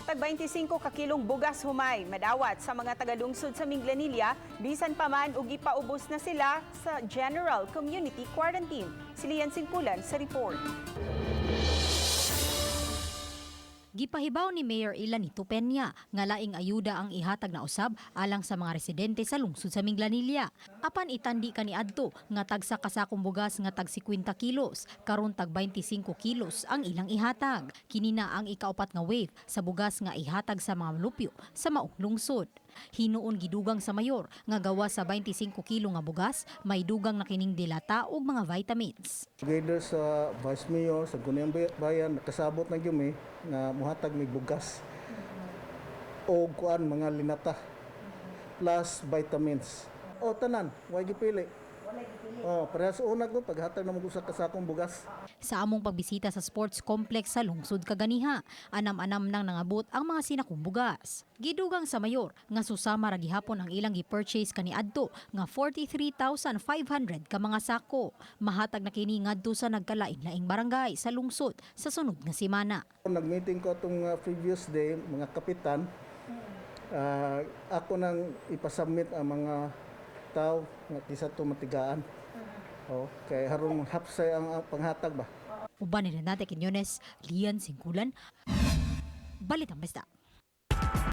Tag 25 ka kilong bugas humay madawat sa mga tagalungsod sa Minglanilla bisan pa man og gipaubos na sila sa General Community Quarantine. Si Lian Singkulan sa report. Gipahibaw ni Mayor Elanito Peña nga laing ayuda ang ihatag na usab alang sa mga residente sa lungsod sa Minglanilla. Apan itandi kaniadto nga tagsa ka sakong bugas nga tag 50 kilos, karon tag 25 kilos ang ilang ihatag. Kini na ang ikaupat nga wave sa bugas nga ihatag sa mga lupyo sa maong lungsod. Hinuon gidugang sa mayor nga gawa sa 25 kilo nga bugas, may dugang na kining dilata ug mga vitamins. Together sa Vice Mayor, sa Sangguniang Bayan, nakasabot na gyud mi nga muhatag mi bugas o kuan mga linata plus vitamins. O tanan, way gipili. Oh, parehas una ko paghatag na mo usa ka sakong bugas. Sa among pagbisita sa sports complex sa lungsod kaganiha, anam-anam nang nangabot ang mga sinakong bugas. Gidugang sa mayor nga susama ra gihapon ang ilang gi-purchase kaniadto nga 43,500 ka mga sako. Mahatag na kini ngadto sa nagkalain-laing barangay sa lungsod sa sunod nga semana. Nag-meeting ko atong previous day, mga kapitan. Ako nang ipasubmit ang mga tao nga kisa to matigaan. Oh, kay harong hapsay ang panghatag ba. Uban ni Renate Quiñones, Lian Singkulan, Balitang Basta.